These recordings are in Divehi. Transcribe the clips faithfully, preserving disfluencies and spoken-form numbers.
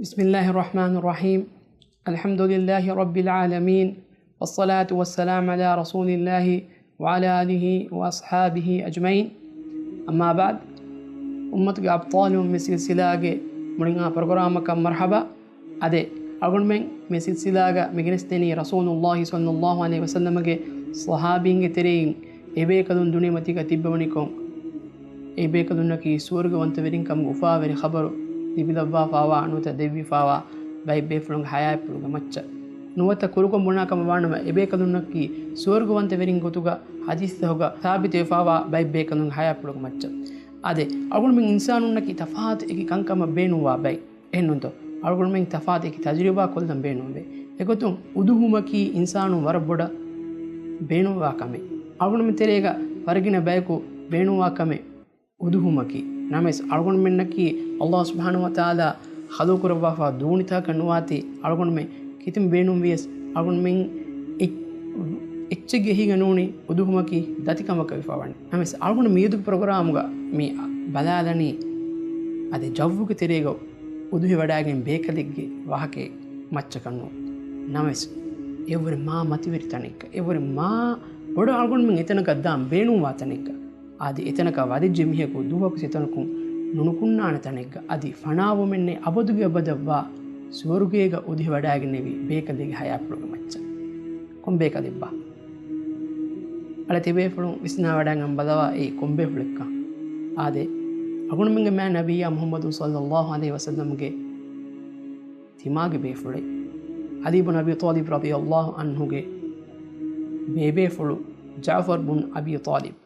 بسم الله الرحمن الرحيم. الحمد لله رب العالمين، والصلاة والسلام على رسول الله وعلى آله وأصحابه أجمعين. أما بعد، އުއްމަތުގެ އަބްޠާލުން މި ސިލްސިލާގެ މުޅިންހާ ޕްރޮގްރާމަކަށް މަރްޙަބާ. އާދެ، އަޅުގަނޑުމެން މި ސިލްސިލާގަ މި ގެނެސްދެނީ ރަސޫލުﷲ ޞައްލަﷲ ޢަލައިހި ވަސައްލަމަގެ ޞަޙާބީންގެ ތެރެއިން އެބޭކަލުން ދުނިޔެމަތީގަ ތިއްބެވަނިކޮށް، އެބޭކަލުންނަކީ ސުވަރުގަވަންތަވެރިން ކަމުގެ އުފާވެރި ޚަބަރު ލިބިލައްވާފާވާ ނުވަތަ ދެއްވިފާވާ ބައެއް ބޭފުޅުންގެ ޙަޔާތްޕުޅުގެ މައްޗަށް. ނުވަތަ ކުރުކޮށް ބުނާ ކަމަށް ވާނަމަ، އެބޭކަލުންނަކީ ސުވަރުގަވަންތަވެރިން ގޮތުގަ ޙަދީޘްތަކުގަ ސާބިތުވެފާވާ ބައެއް ބޭކަލުންގެ ޙަޔާތްޕުޅުގެ މައްޗަށް. އާދެ، އަޅުގަނޑުމެން އިންސާނުންނަކީ ތަފާތު އެކި ކަންކަމަށް ބޭނުންވާ ބައެއް. އެހެންނޫންތޯ؟ އަޅުގަނޑުމެން ތަފާތު އެކި ތަޖުރިބާ ކޮށްލަން ބޭނުންވޭ. އެގޮތުން އުދުހުމަކީ އިންސާނުން ވަރަށް ބޮޑަށް ބޭނުންވާ ކަމެއް. އަޅުގަނޑުމެން ތެރޭގަ ވަރަށް ގިނަ ބަޔަކު ބޭނުންވާ ކަމެއް އުދުހުމަކީ. ނަމަވެސް، އަޅުގަނޑުމެންނަކީ ﷲ ސުބްޙާނަހޫ ވަތަޢާލާ ޚަލްޤުކުރައްވާފާ ދޫނިތަކަކަށް ނުވާތީ، އަޅުގަނޑުމެން ކިތަންމެ ބޭނުންވިޔަސް، އަޅުގަނޑުމެން އެ-، އެއްޗެއްގެ އެހީގަ ނޫނީ އުދުހުމަކީ ދަތިކަމަކަށް ވެފާވަނީ. ނަމަވެސް، އަޅުގަނޑު މިއަދުގެ ޕްރޮގްރާމުގަ މި ބަލާލަނީ އަދި ޖައްވުގެ ތެރޭގަ އުދުހި ވަޑާގެން ބޭކަލެއްގެ ވާހަކައެއް މައްޗަކަށް ނޫން. ނަމަވެސް، އެއަށްވުރެ މާ މަތިވެރި ތަނެއްގަ، އެއަށްވުރެ މާ ބޮޑަށް އަޅުގަނޑުމެން އެތަނަކަށް ދާން ބޭނުންވާ ތަނެއްގަ، އަދި އެތަނަކަށް ވަދެއްޖެ މީހަކު ދުވަހަކު ސިތަނަކުން ނުނުކުންނާނެ ތަނެއްގަ، އަދި ފަނާވުމެއް ނެތް އަބަދުގެ އަބަދަށްވާ ސުވަރުގޭގަ އުދުހި ވަޑާގެންނެވި ބޭކަލެއްގެ ޙަޔާތްޕުޅުގެ މައްޗަށް. ކޮން ބޭކަލެއްބާ؟ އަޅެ ތިބޭފުޅުން ވިސްނާވަޑައިގަން ބަލަވާ އެއީ ކޮން ބޭފުޅެއްކަން. އާދެ، އަޅުގަނޑުމެންގެ މާތް ނަބިއްޔާ މުޙައްމަދު ޞައްލަﷲ ޢަލައިހި ވަސައްލަމްގެ ތިމާގެ ބޭފުޅެއް، ޢަލީ ބުން އަބީ ޠާލިބް ރަޟިޔަﷲ ޢަންހުގެ ބޭބޭފުޅު ޖަޢުފަރު ބުން އަބީ ޠާލިބް.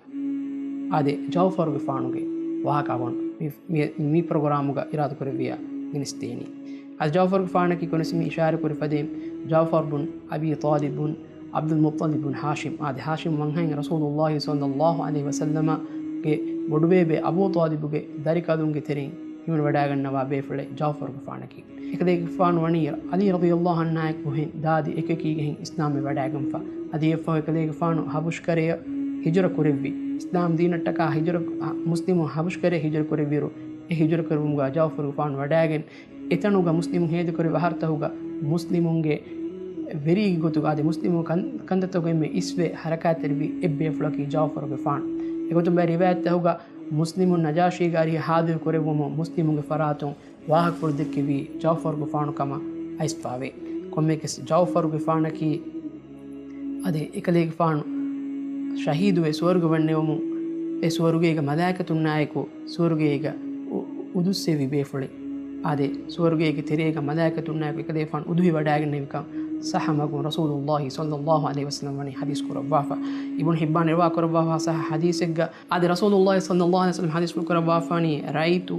އާދެ، ޖަޢުފަރުގެފާނުގެ ވާހަކަ އަޅުގަނޑު މި، މި، މި ޕްރޮގްރާމުގަ އިރާދަކުރެއްވިޔާ ގެނެސްދޭނީ. އަދި ޖަޢުފަރުގެފާނަކީ ކޮންމެސް މި އިޝާރާތް ކުރި ފަދައިން، ޖަޢުފަރު ބުން އަބީ ޠާލިބު ބުން ޢަބްދުލް މުއްޠަލިބު ބުން ހާޝިމް. އާދެ، ހާޝިމް ވަންހައިން ރަސޫލުﷲ ޞައްލަﷲ ޢަލައިހި ވަސައްލަމަގެ ބޮޑުބޭބެ އަބޫ ޠާލިބުގެ ދަރިކަލުންގެ ތެރެއިން ހިމެނިވަޑައިގަންނަވާ ބޭފުޅެއް ޖަޢުފަރުގެފާނަކީ. އެކަލޭގެފާނު ވަނީ ޢަލީ ރަޟިޔަﷲ ޢަންހާއެކު ހެން ދާދި އެކަކީގެ ހެން އިސްލާމްވެ ވަޑައިގެންފަ. އަދި އެއަށްފަހު އެކަލޭގެފާނު ޙަބަޝްކަރަޔަށް ހިޖުރަ ކުރެއްވި. އިސްލާމް ދީނަށްޓަކާ ހިޖުރަ، މުސްލިމު ޙަބަޝްކަރަޔަށް ހިޖުރަ ކުރެއްވިއިރު، އެ ހިޖުރަ ކުރެއްވުމުގަ ޖަޢުފަރުގެފާނު ވަޑައިގެން، އެތަނުގަ މުސްލިމު ހޭދަކުރެއްވި އަހަރުތަކުގަ މުސްލިމުންގެ ވެރިއެއްގެ ގޮތުގަ އަދި މުސްލިމު ކަން، ކަންތައްތަކުގަ އެންމެ އިސްވެ ޙަރަކާތްތެރިވި އެއްބޭފުޅަކީ ޖަޢުފަރުގެފާނު. އެގޮތުން ބައެއް ރިވާޔަތްތަކުގަ މުސްލިމުން ނަޖާޝީގެ އަރިހަށް ޙާޟިރު ކުރެއްވުމުން މުސްލިމުންގެ ފަރާތުން ވާހަކަފުޅު ދެއްކެވީ ޖަޢުފަރުގެފާނު ކަމަށް އައިސްފާވޭ. ކޮންމެއަކަސް ޖަޢުފަރުގެފާނަކީ އަދި އެކަލޭގެފާނު ޝަހީދުވެ ސުވަރުގެ ވަންނެވުމުން އެ ސުވަރުގޭގެ މަލާއިކަތުންނާއެކު ސުވަރުގޭގަ އު-، އުދުއްސެވި ބޭފުޅެއް. އާދެ، ސުވަރުގޭގެ ތެރޭގަ މަލާއިކަތުންނާއެކު އެކަލޭގެފާނު އުދުހި ވަޑައިގެންނެވިކަން ޞައްޙަ މަގުން ރަސޫލުﷲ ޞައްލަﷲ ޢަލައިހި ވަސައްލަމް ވަނީ ޙަދީޘް ކުރައްވާފަ. އިބްނު ޙިއްބާން ރިވާ ކުރައްވާފަ ޞައްޙަ ޙަދީޘެއްގަ އާދެ، ރަސޫލުﷲ ޞައްލަﷲ ޢަލައިހި ވަސައްލަމް ޙަދީޘްފުޅު ކުރައްވާފަ ވަނީ، "رأيت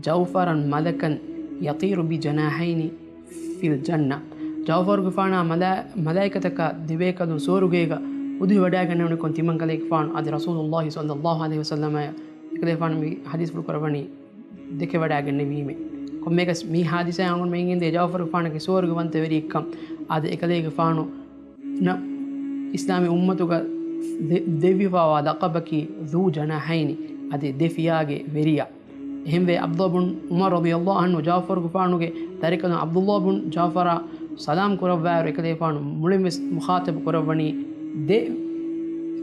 جعفرا ملكا يطير بجناحين في الجنة." ޖަޢުފަރުގެފާނާ މަލާ-، މަލާއިކަތަކާ ދެބޭކަލުން ސުވަރުގޭގަ އުދުހި ވަޑައިގަންނެވުނިކޮށް ތިމަން ކަލޭގެފާނު އަދި ރަސޫލުﷲ ޞައްލަﷲ ޢަލައިހި ވަސައްލަމަ އެކަލޭގެފާނު މި ޙަދީޘްފުޅު ކުރައްވަނީ ދެކެވަޑައިގެންނެވީމެ. ކޮންމެއަކަސް މި ޙާދިސާއިން އަޅުގަނޑުމެން އެނގެންދޭ ޖަޢުފަރުގެފާނަކީ ސުވަރުގެވަންތަވެރިއެއްކަން. އާދެ، އެކަލޭގެފާނު ނަ-، އިސްލާމީ އުއްމަތުގަ ދެ-، ދެއްވިފާވާ ލަޤަބަކީ ޛޫ ޖަނާޙައިނި، އަދި ދެ ފިޔާގެ ވެރިޔާ. އެހެންވެ، ޢަބްދުﷲ ބުން ޢުމަރު ރަޟިޔަﷲ ޢަންހު ޖަޢުފަރުގެފާނުގެ ދަރިކަލުން ޢަބްދުﷲ ބުން ޖަޢުފަރާ ސަލާމް ކުރައްވާއިރު، އެކަލޭގެފާނު މުޅިންވެސް މުޚާޠަބު ކުރައްވަނީ ދެ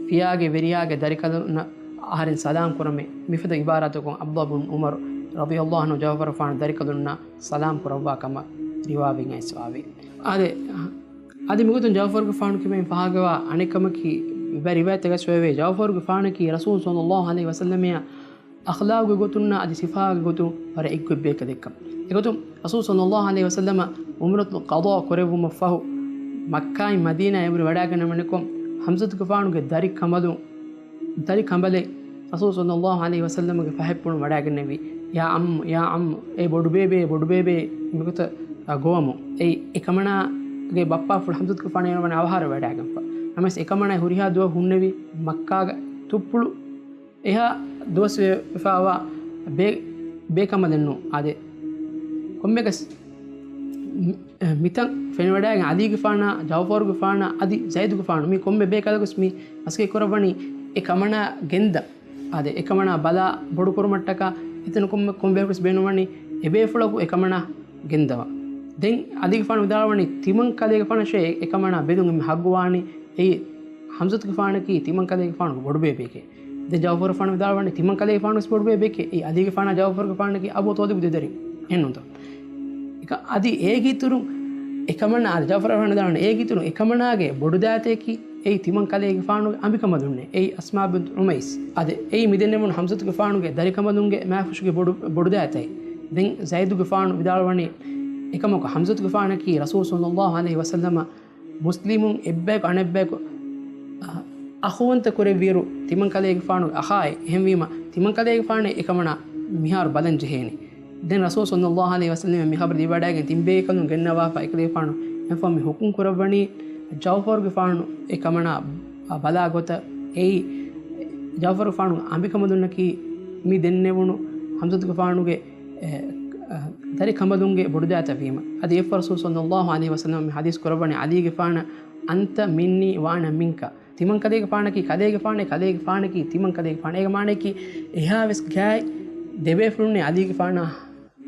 ފިޔާގެ ވެރިޔާގެ ދަރިކަލުންނަށް އަހަރެން ސަލާމް ކުރަމޭ. މިފަދަ ޢިބާރާތަކުން ޢަބްދުﷲ ބުން ޢުމަރު ރަޟިޔަﷲ ޢަންހު ޖަޢުފަރުގެފާނު ދަރިކަލުންނަށް ސަލާމް ކުރައްވާ ކަމަށް ރިވާވެގެން އައިސްފާވޭ. އާދެ، އަދި މިގޮތުން ޖަޢުފަރުގެފާނު ކިބައިން ފާހަގަވާ އަނެއް ކަމަކީ، ބައެއް ރިވާޔަތްތަކަށް ވެވޭ، ޖަޢުފަރުގެފާނަކީ ރަސޫލު ޞައްލަﷲ ޢަލައިހި ވަސައްލަމައާ އަޚްލާގުގެ ގޮތުންނާ އަދި ސިފާގެ ގޮތުން ވަރަށް އެއްގޮތް ބޭކަލެއްކަން. އެގޮތުން ރަސޫލު ޞައްލަﷲ ޢަލައިހި ވަސައްލަމަ ޢުމްރަތުލް ޤަޟާ ކުރެއްވުމަށް ފަހު، މައްކާއިން މަދީނާ އެބަހުރި ވަޑައިގަންނަވަނިކޮށް، ޙަމްޒަތުގެފާނުގެ ދަރި ކަނބަލުން، ދަރި ކަނބަލެއް ރަސޫލު ޞައްލަﷲ ޢަލައިހި ވަސައްލަމަގެ ފަހަތްޕުޅުން ވަޑައިގެންނެވި. "ޔާ ޢައްމު، ޔާ ޢައްމު، އޭ ބޮޑުބޭބޭ، ބޮޑުބޭބޭ" މިގޮތަށް ގޮވަމުން. އެއީ އެކަމަނާގެ ބައްޕާފުޅު ޙަމްޒަތުގެފާނު އޭނަ ވަނީ އަވަހާރަވެ ވަޑައިގެންފަ. ނަމަވެސް އެކަމަނާ ހުރިހާ ދުވަހު ހުންނެވި މައްކާގަ ތުއްޕުޅު އެހާ ދުވަސް ވެ-، ވެފާވާ ބޭ-، ބޭކަނބަލެއް ނޫން. އާދެ، ކޮންމެއަކަސް މި-، މިތަން ފެނިވަޑައިގެން ޢަލީގެފާނާ، ޖަޢުފަރުގެފާނާ އަދި ޒައިދުގެފާނު މި ކޮންމެ ބޭކަލަކުވެސް މި މަސައްކަތް ކުރައްވަނީ އެ ކަމަނާ ގެންދަން. އާދެ، އެ ކަމަނާ ބަލާ ބޮޑު ކުރުމަށްޓަކާ އެތަނު ކޮންމެ، ކޮންމެ ބޭފުޅަކު އެ ކަމަނާ ގެންދަވާ. ދެން އަލީގެފާނު ވިދާޅުވަނީ ތިމަން ކަލޭގެފާނަށޭ އެކަމަނާ ބެލުން އެންމެ ހައްގުވާނީ. އެއީ ހަމްޒަތުގެފާނަކީ ތިމަން ކަލޭގެފާނުގެ ބޮޑުބޭބެއެކޭ. ދެން ޖައުފަރުގެފާނު ވިދާޅުވަނީ ތިމަން ކަލޭގެފާނުވެސް ބޮޑުބޭބެއެކޭ. އެއީ އަލީގެފާނާ ޖައުފަރުގެފާނަކީ އަބޫ ޠާލިބު ދެދަރިން. އެހެންނޫންތޯ؟ އެކަ-، އަދި އޭގެ އިތުރުން އެކަމަނާ، އަދި ޖައުފަރުގެފާނު ވިދާޅުވަނީ އޭގެ އިތުރުން އެކަމަނާގެ ބޮޑުދައިތައަކީ އެއީ ތިމަން ކަލޭގެފާނުގެ އަނބިކަނބަލުންނޭ. އެއީ އަސްމާ ބިންތު އުމައިސް. އަދި އެއީ މިދެންނެވުނު ހަމްޒަތުގެފާނުގެ ދަރިކަނބަލުންގެ މާފުށުގެ ބޮޑު، ބޮޑުދައިތައެއް. ދެން ޒައިދުގެފާނު ވިދާޅުވަނީ އެކަމަކު ހަމްޒަތުގެފާނަކީ ރަސޫލު ޞައްލައްލާހު ޢަލައިހި ވަސައްލަމަ މުސްލިމުން އެއްބަޔަކު އަނެއްބަޔަކު އަ-، އަޚުވަންތަ ކުރެއްވިއިރު ތިމަން ކަލޭގެފާނުގެ އަޚާއެއް. އެހެންވީމަ، ތިމަން ކަލޭގެފާނެއް އެކަމަނާ މިހާރު ބަލަން ޖެހޭނެ. ދެން ރަސޫލު ޞައްލައްލާހު ޢަލައިހި ވަސައްލަމަ މި ޚަބަރު ލިބިވަޑައިގެން ތިން ބޭކަލުން ގެންނަވާފަ އެކަލޭގެފާނު އެފަ މި ޙުކުމް ކުރައްވަނީ ޖައުފަރުގެފާނު އެކަމަނާ ބަލާ ގޮތަށް. އެއީ ޖައުފަރުގެފާނު އަނބިކަނބަލުންނަކީ މި ދެންނެވުނު ހަމްޒަތުގެފާނުގެ އެ، އަ، ދަރިކަނބަލުންގެ ބޮޑުދައިތަ ވީމަ. އަދި އެއްފަ ރަސޫލު ޞައްލައްލާހު ޢަލައިހި ވަސައްލަމަ މި ޙަދީޘް ކުރައްވަނީ އަލީގެފާނަށް، "أنت مني وأنا منك." ތިމަން ކަލޭގެފާނަކީ ކަލޭގެފާނެއް، ކަލޭގެފާނަކީ ތިމަން ކަލޭގެފާނެއް. އޭގެ މާނަޔަކީ އެހާ ވެސް ގާތް ދެބޭފުޅުންނޭ އަލީގެފާނާ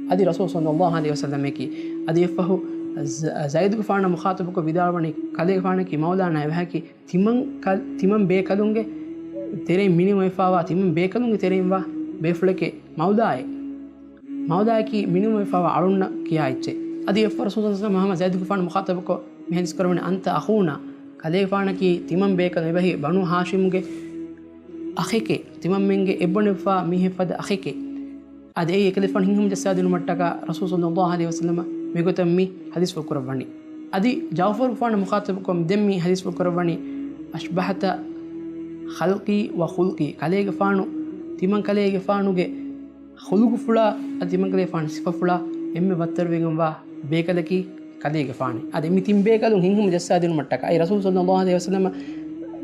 އަދި ރަސޫލު ޞައްލައްލާހު ޢަލައިހި ވަސައްލަމަކީ. އަދި އެއްފަހު ޒަ-، ޒައިދުގެފާނަށް މުޚާޠަބުކޮށް ވިދާޅުވަނީ ކަލޭގެފާނަކީ މައުލާނާ އެބަހަކީ ތިމަން ކަ-، ތިމަން ބޭކަލުންގެ ތެރެއިން މިނިވައިފާވާ، ތިމަން ބޭކަލުންގެ ތެރެއިން ވާ ބޭފުޅެކޭ މައުލާއޭ. މައުލާއަކީ މިނިވައިފާވާ އަޅުންނަށް ކިޔާ އެއްޗެއް. އަދި އެއްފަ ރަސޫލު ޞައްލައްލާހު ޢަލައިހި ވަސައްލަމަ ޒައިދުގެފާނު މުޚާޠަބުކޮށް މި ޙަދީޘް ކުރައްވަނީ، "أنت أخونا." ކަލޭގެފާނަކީ ތިމަން ބޭކަލުން އެބަހީ ބަނޫ ހާޝިމުގެ އަޚެކޭ، ތިމަންމެންގެ އެއްބަނޑުފާ މީހެއް ފަދަ އަޚެކޭ. އަދި އެއީ އެކަލޭގެފާނު ހިތްހަމަޖައްސާދިނުމަށްޓަކާ ރަސޫލު ޞައްލައްލާހު ޢަލައިހި ވަސައްލަމަ މިގޮތަށް މި ޙަދީޘްފުޅު ކުރައްވަނީ. އަދި ޖައުފަރުގެފާނު މުޚާޠަބުކޮށް ދެން މި ޙަދީޘްފުޅު ކުރައްވަނީ، "أشبهت خلقي وخلقي." ކަލޭގެފާނު، ތިމަން ކަލޭގެފާނުގެ ޚުލުޤުފުޅާ އަދި ތިމަން ކަލޭގެފާނު ސިފަފުޅާ އެންމެ ވައްތަރުވެގެންވާ ބޭކަލަކީ ކަލޭގެފާނޭ. އަދި މި ތިން ބޭކަލުން ހިތްހަމަޖައްސާދިނުމަށްޓަކާ، އެ ރަސޫލު ޞައްލައްލާހު ޢަލައިހި ވަސައްލަމަ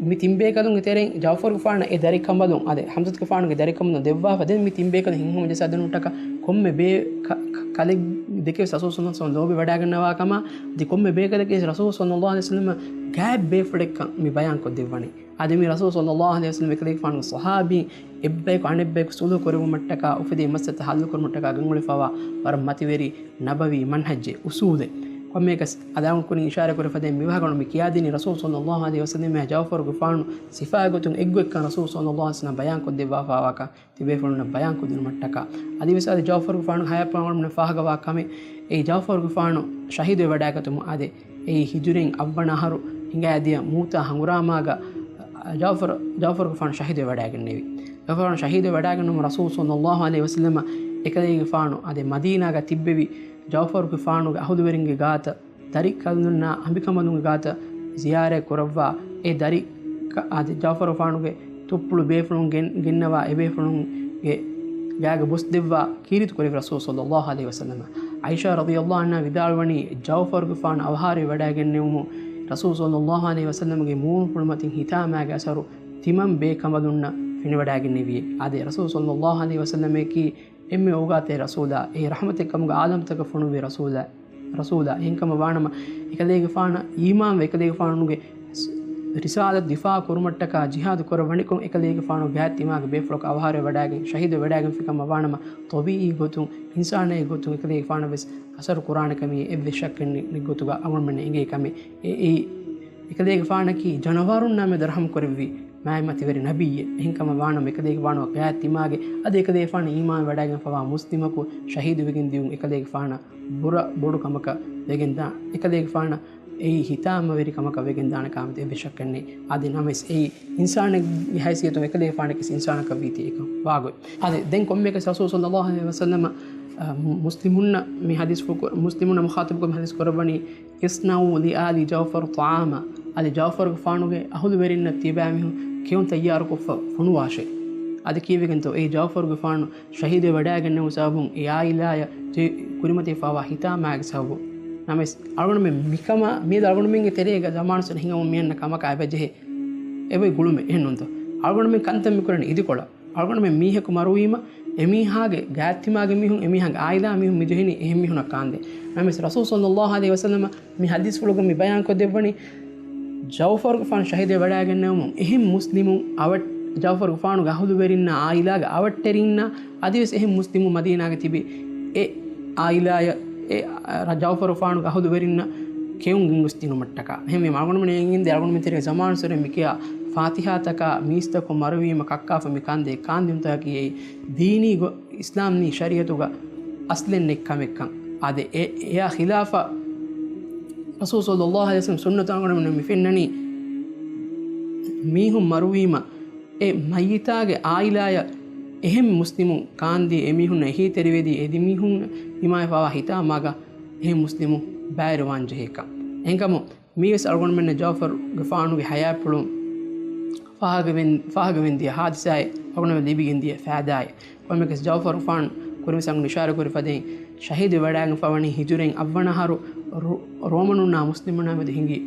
މި ތިން ބޭކަލުންގެ ތެރެއިން ޖައުފަރުގެފާނަށް އެ ދަރިކަނބަލުން، އަދި ޙަމްޒަތުގެފާނުގެ ދަރިކަނބަލުން ދެއްވާފަ، ދެން މި ތިން ބޭކަލުން ހިތްހަމަޖައްސާދިނުމަށްޓަކާ ކޮންމެ ބޭ-، ކަ-، ކަ-، ކަލެއް ދެކެ ވެސް ރަސޫލު ޞައްލައްލާހު ޢަލައިހި ވަސައްލަމަ ލޯބިވަޑައިގަންނަވާ ކަމާ، އަދި ކޮންމެ ބޭކަލެއްގެ ވެސް ރަސޫލު ޞައްލައްލާހު ޢަލައިހި ވަސައްލަމަ ގާތް ބޭފުޅެއްކަން މި ބަޔާންކޮށްދެއްވަނީ. އަދި މި ރަސޫލު ޞައްލައްލާހު ޢަލައިހި ވަސައްލަމަ އެކަލޭގެފާނުގެ ޞަޙާބީން އެއްބަޔަކު އަނެއްބަޔަކު ޞުލްޙު ކުރެއްވުމަށްޓަކާ އުފެދޭ މައްސަލަތައް ޙައްލުކުރުމަށްޓަކާ ގެންގުޅެފަވާ ވަރަށް މަތިވެރި ނަބަވީ މަންހަޖެއް، އުޞޫލެއް. ކޮންމެއަކަސް އަލާގުން ކުރިން އިޝާރާތް ކުރެފަދައިން މިވާހަކަ މި ކިޔާދިނީ ރަސޫލު ޞައްލައްލާހު ޢަލައިހި ވަސައްލަމަ ޖައުފަރުގެފާނު ސިފައިގެ ގޮތުން އެއްގޮތްކަން ރަސޫލު ޞައްލައްލާހު ޢަލައިހި ވަސައްލަމަ ބަޔާންކޮށްދެއްވާފަވާކަން ތިބޭފުޅުންނަށް ބަޔާންކޮށްދިނުމަށްޓަކާ. އަދިވެސް އަދި ޖައުފަރުގެފާނު ހަޔާތް ވަޑައިގަންނަވާ ފާހަގަވާ ކަމެއް، އެއީ ޖައުފަރުގެފާނު ޝަހީދުވެވަޑައިގަތުމުން އާދެ، އެއީ ހިޖުރީން އަށްވަނަ އަހަރު ހިނގައިދިޔަ މޫތާ ހަނގުރާމާގަ ޖައުފަރު، ޖައުފަރުގެފާނު ޝަހީދުވެވަޑައިގެންނެވި. ޖައުފަރުގެފާނު ޝަހީދުވެވަޑައިގެންނުމުން ރަސޫލު ޞައްލައްލާހު ޢަލައިހި ވަސައްލަމަ އެކަލޭގެފާނު އާދެ، މަދީނާގަ ތިއްބެވި ޖައުފަރުގެފާނުގެ އަހުލުވެރިންގެ ގާތަށް ދަރިކަލުންނާ އަނބިކަނބަލުންގެ ގާތަށް ޒިޔާރަތް ކުރައްވާ، އެ ދަރި ކަ-، އާދެ، ޖައުފަރުގެފާނުގެ ތުއްޕުޅު ބޭފުޅުން ގެން-، ގެންނަވާ އެބޭފުޅުންގެ ގާގަ ބޮސްދެއްވާ ކީރިތި ކުރެއްވި ރަސޫލު ޞައްލައްލާހު ޢަލައިހި ވަސައްލަމަ. ޢާއިޝާ ރަޟިޔައްލާހު ޢަންހާ ވިދާޅުވަނީ، ޖައުފަރުގެފާނު އަވަހާރަވެވަޑައިގެންނެވުމުން ރަސޫލު ޞައްލައްލާހު ޢަލައިހި ވަސައްލަމަގެ މޫނުފުޅުމަތިން ހިތާމައިގެ އަސަރު ތިމަން ބޭކަނބަލުންނަށް ފެނިވަޑައިގެންނެވިއޭ. އާދެ، ރަސޫލު ޞައްލައްލާހު ޢަލައިހި ވަސައްލަމައަކީ އެންމެ އޯގާތެރި ރަސޫލާ، އެ ރަޙްމަތެއް ކަމުގަ ޢާލަމްތަކަށް ފޮނުއްވި ރަސޫލާ، ރަސޫލާ. އެހެންކަމަށް ވާނަމަ، އެކަލޭގެފާނަށް އީމާންވެ، އެކަލޭގެފާނުގެ ރިސާލަތް ދިފާޢު ކުރުމަށްޓަކާ ޖިހާދު ކުރައްވަނިކޮށް، އެކަލޭގެފާނު ގާތް ތިމާގެ ބޭފުޅަކު އަވަހާރަވެވަޑައިގެން، ޝަހީދުވެވަޑައިގެންފި ކަމަށް ވާނަމަ، ޠަބީޢީ ގޮތުން، އިންސާނާއީ ގޮތުން އެކަލޭގެފާނަށް ވެސް އަސަރު ކުރާނެ ކަމީ އެއްވެސް ޝައްކެއް ނެތް، ނެތް ގޮތުގަ އަޅުގަނޑުމެންނަށް އެނގޭ ކަމެއް. އެ-، އެއީ އެކަލޭގެފާނަކީ ޖަނަވާރުންނާ މެދު ރަޙުމް ކުރެއްވި މާތް މަތިވެރި ނަބިއްޔެއް. އެހެންކަމަށް ވާނަމަ، އެކަލޭގެފާނު ގާތް ތިމާގެ އަދި އެކަލޭގެފާނަށް އީމާން ވަޑައިގެންފަވާ މުސްލިމަކު ޝަހީދުވެގެން ދިޔުން އެކަލޭގެފާނަށް ބުރަ ބޮޑު ކަމަކަށް ވެގެންދާ، އެކަލޭގެފާނަށް އެއީ ހިތާމަވެރި ކަމަކަށް ވެގެންދާނެ ކަމަށް އެއްވެސް ޝައްކެއް ނެތް. އަދި ނަމަވެސް އެއީ އިންސާނެއްގެ ހައިސިއްޔަތުން އެކަލޭގެފާނަކީ އިންސާނަކަށް ވީތީ އެކަން ވާގޮތް. އަދި ދެން ކޮންމެއަކަސް ރަސޫލު ޞައްލައްލާހު ޢަލައިހި ވަސައްލަމަ، އަ، މު-، މުސްލިމުންނަށް މި ޙަދީޘްފުޅު ކުރ-، މުސްލިމުންނަށް މުޚާޠަބުކޮށް މި ޙަދީޘް ކުރައްވަނީ، "اصنعوا لآل جعفر طعاما." އަދި ޖައުފަރުގެފާނުގެ އަހުލުވެރިންނަށް ތިޔަބައިމީހުން ކެއުން ތައްޔާރުކޮށްފަ ފޮނުވާށޭ. އަދި ކީއްވެގެންތޯ އެ ޖައުފަރުގެފާނު ޝަހީދުވެވަޑައިގެންނެވުނު ސަބަބުން އެ ޢާއިލާއަށް ޖެ-، ކުރިމަތިވެފަވާ ހިތާމައިގެ ސަބަބުން. ނަމަވެސް އަޅުގަނޑުމެން މިކަމާ މިއަދު އަޅުގަނޑުމެންގެ ތެރޭގަ ޒަމާނު ސަނަ ހިނގަމުން މިއަންނަ ކަމަކާ އެބަޖެހޭ. އެބައި ގުޅުމެއް އެހެންނޫންތޯ؟ އަޅުގަނޑުމެން ކަންތައް މިކުރަނީ އިދިކޮޅަށް. އަޅުގަނޑުމެން މީހަކު މަރުވީމަ، އެމީހާގެ ގާތްތިމާގެ މީހުން، އެމީހާގެ ޢާއިލާ މީހުން މި ޖެހެނީ އެހެން މީހުންނަށް ކާންދޭން. ނަމަވެސް ރަސޫލު ޞައްލައްލާހު ޢަލައިހި ވަސައްލަމަ މި ޙަދީޘްފުޅުގަ މި ބަޔާންކޮށްދެއްވަނީ، ޖައުފަރުގެފާނު ޝަހީދުވެވަޑައިގެންނެވުމުން އެހެން މުސްލިމުން އަވަށް-، ޖައުފަރުގެފާނުގެ އަހުލުވެރިންނާ ޢާއިލާގެ އަވަށްޓެރިންނާ އަދިވެސް އެހެން މުސްލިމުން މަދީނާގަ ތިބި އެ ޢާއިލާޔަށް އެ، އަ، ޖައުފަރުފާނުގެ އަހުލުވެރިންނަށް ކެއުން ގެންގޮސްދިނުމަށްޓަކާ. އެހެންވީމަ އަޅުގަނޑުމެން އެނގިންދޭ އަޅުގަނޑުމެން ތެރޭ ޒަމާނުއްސުރެ މިކިޔާ ފާތިހާތަކާ މީސްތަކުން މަރުވީމަ ކައްކާފަ މި ކާންދޭ ކާންދިނުތަކަކީ އެއީ ދީނީ ގޮ-، އިސްލާމް ދީނީ ޝަރީއަތުގަ އަސްލެއް ނެތް ކަމެއްކަން. އާދެ، އެ، އެއާ ޚިލާފަށް ރަސޫލު ޞައްލައްލާހު ޢަލައިހި ވަސައްލަމް ސުންނަތު އަޅުގަނޑުމެންނަށް މި ފެންނަނީ މީހުން މަރުވީމަ އެ މައްޔިތާގެ އާއިލާޔަށް އެހެން މުސްލިމުން ކާންދީ އެމީހުންނަށް އެހީތެރިވެދީ އެ ދެމީހުން ދިމާވެފައިވާ ހިތާމާގަ އެހެން މުސްލިމުން ބައިވެރިވާން ޖެހޭކަން. އެހެންކަމުން މީވެސް އަޅުގަނޑުމެންނަށް ޖައުފަރުގެފާނުގެ ހަޔާތްޕުޅުން ފާހަގަވެން-، ފާހަގަވެންދިޔަ ހާދިސާއެއް އަޅުގަނޑުމެން ލިބިގެންދިޔަ ފާއިދާއެއް. ކޮންމެއަކަސް ޖައުފަރުފާނު ކުރިންވެސް އަޅުގަނޑު އިޝާރަ ކުރި ފަދައިން ޝަހީދު ވެވަޑައިގެންފަވަނީ ހިޖުރައިން އަށްވަނަ އަހަރު ރޯ-، ރޯމަނުންނާ މުސްލިމުންނާ މެދު ހިނގި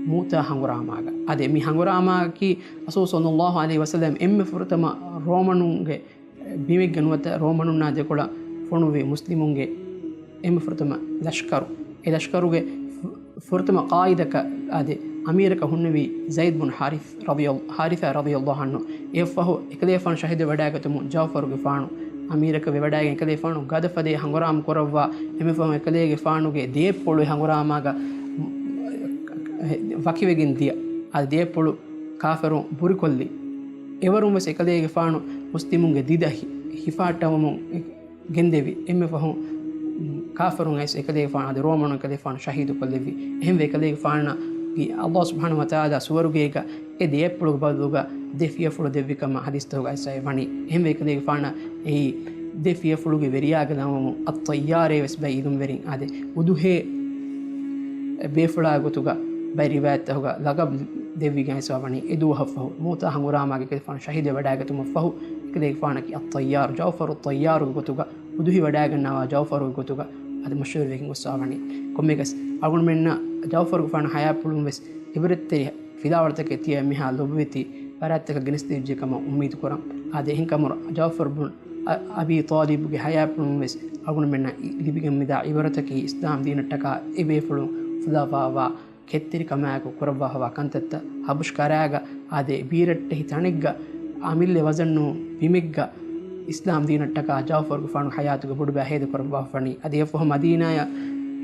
މޫތާ ހަނގުރާމާގަ. އާދެ، މި ހަނގުރާމާއަކީ ރަސޫލު ޞައްލައްލާހު ޢަލައިހި ވަސައްލަމް އެންމެ ފުރަތަމަ ރޯމަނުންގެ ބިމެއްގަ ނުވަތަ ރޯމަނުންނާ ދެކޮޅަށް ފޮނުވި މުސްލިމުންގެ އެންމެ ފުރަތަމަ ލަޝްކަރު. އެ ލަޝްކަރުގެ ފު-، ފުރަތަމަ ޤާއިދަކަށް އާދެ، އަމީރަކަށް ހުންނެވީ ޒައިދް ބުން ޙާރިޘް ރަޟިޔަ-، ޙާރިޘާ ރަޟިޔައްލާހު ޢަންހު. އެއަށްފަހު އެކަލޭފާނު ޝަހީދު ވެވަޑައިގަތުމުން ޖައުފަރުގެފާނު އަމީރަކަށް ވެވަޑައިގެން އެކަލޭފާނު ގަދަފަދައިން ހަނގުރާމަ ކުރައްވާ، އެންމެ ފަހުން އެކަލޭގެފާނުގެ ދޭއްޕޮޅު ހަނގުރާމާގަ ވަކިވެގެން ދިޔަ. އާދެ، ދޭއްޕޮޅު ކާފަރުން ބުރިކޮށްލި. އެވަރުން ވެސް އެކަލޭގެފާނު މުސްލިމުންގެ ދިދަ ހި-، ހިފާއްޓަވަމުން ގެންދެވި. އެންމެ ފަހުން ކާފަރުން އައިސް އެކަލޭގެފާނު އަދި ރޯމަނުން އެކަލޭގެފާނު ޝަހީދު ކޮށްލެއްވި. އެހެންވެ އެކަލޭގެފާނަށް އައްލާހު ސުބްޙާނަހު ވަތަޢާލާ ސުވަރުގޭގަ އެ ދޭއްޕުޅުގެ ބަދަލުގަ ދެ ފިޔަފުޅު ދެއްވި ކަމަށް ޙަދީޘްތަކުގައި ސައި ވަނީ. އެހެންވެ އެކަލޭގެފާނަށް އެއީ ދެ ފިޔަފުޅުގެ ވެރިޔާގެ ނަމުން އައްޠައްޔާރޭ ވެސް ބައި އިލްމުވެރިން އާދެ، އުދުހޭ ބޭފުޅާ ގޮތުގަ ބައެއް ރިވާޔަތްތަކުގަ ލަޤަބު ދެއްވިގެން އައިސް ވަނީ. އެ ދުވަހަށްފަހު މޫތާ ހަނގުރާމާގެ އެކަލޭގެފާނު ޝަހީދު ވެވަޑައިގަތުމަށްފަހު އެކަލޭގެފާނަކީ އައްޠައްޔާރު، ޖައުފަރު އައްޠައްޔާރުގެ ގޮތުގަ އުދުހި ވަޑައިގަންނަވާ ޖައުފަރުގެ ގޮތުގަ އަދި މަޝްހޫރުވެގެން ގޮސްވާ ވަނީ. ކޮންމެއަކަސް އަޅުގަނޑުމެންނަށް ޖައުފަރުގެފާނު ހަޔާތްޕުޅުން ވެސް ޢިބްރަތްތެރި ފިލާވަޅުތަކެއް ތިޔަ މިހާ ލޮބުވެތި ފަރާތްތަކަށް ގެނެސްދެވިއްޖެ ކަމަށް އުއްމީދު ކުރަން. އާދެ، އެހެންކަމުން ޖައުފަރު ބުން އަ-، އަބީ ޠާލިބުގެ ހަޔާތްޕުޅުން ވެސް އަޅުގަނޑުމެންނަށް ލިބިގެން މިދާ ޢިބްރަތަކީ އިސްލާމް ދީނަށްޓަކާ އެބޭފުޅުން ފުލާވާވާ ކެތްތެރިކަމާއެކު ކުރައްވާފަވާ ކަންތައްތައް. ހަބަޝް ކަރާގަ އާދެ، ބީރައްޓެހި ތަނެއްގަ އަމިއްލަ ވަޒަން ނޫން ބިމެއްގަ އިސްލާމް ދީނަށްޓަކާ ޖައުފަރުގެފާނު ހަޔާތުގެ ބޮޑުބައި ހޭދަކުރައްވާފަވަނީ. އަދި އެއަށްފަހު މަދީނާޔަށް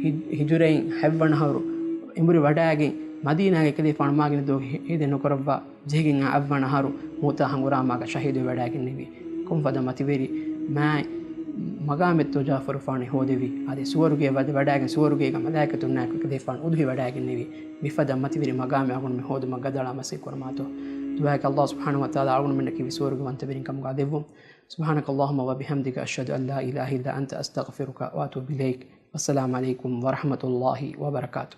ހި-، ހިޖުރައިން ހަތްވަނަ އަހަރު އެނބުރި ވަޑައިގެން މަދީނާގެ އެކަލޭފާނު މާގިނަ ދުވަހު ހޭ-، ހޭދަ ނުކުރައްވާ ޖެހިގެން އަށްވަނަ އަހަރު މޫތާ ހަނގުރާމާގަ ޝަހީދުވެވަޑައިގެންނެވި. ކޮންފަދަ މަތިވެރި މާތް މަގާމެއްތޯ ޖައުފަރުފާނު ހޯދެވި. އާދެ، ސުވަރުގެ ވަދެ ވަޑައިގެން ސުވަރުގޭގަ މަލާއިކަތުންނާއެކު އެކަލޭފާނު އުދުހި ވަޑައިގެންނެވި. މިފަދަ މަތިވެރި މަގާމެއް އަޅުގަނޑުމެން ހޯދުމަށް ގަދައަޅާ މަސައްކަތް ކުރަމާތޯ. ދުޢާއަކީ އައްލާހު ސުބްޙާނަހު ވަތަޢާލާ އަޅުގަނޑުމެންނަކީ ސުވަރުގެ ވަންތަވެރިން ކަމުގަ ދެއްވުން. سبحانك اللهم وبحمدك، أشهد أن لا إله إلا أنت، أستغفرك وأتوب إليك. والسلام عليكم ورحمة الله وبركاته.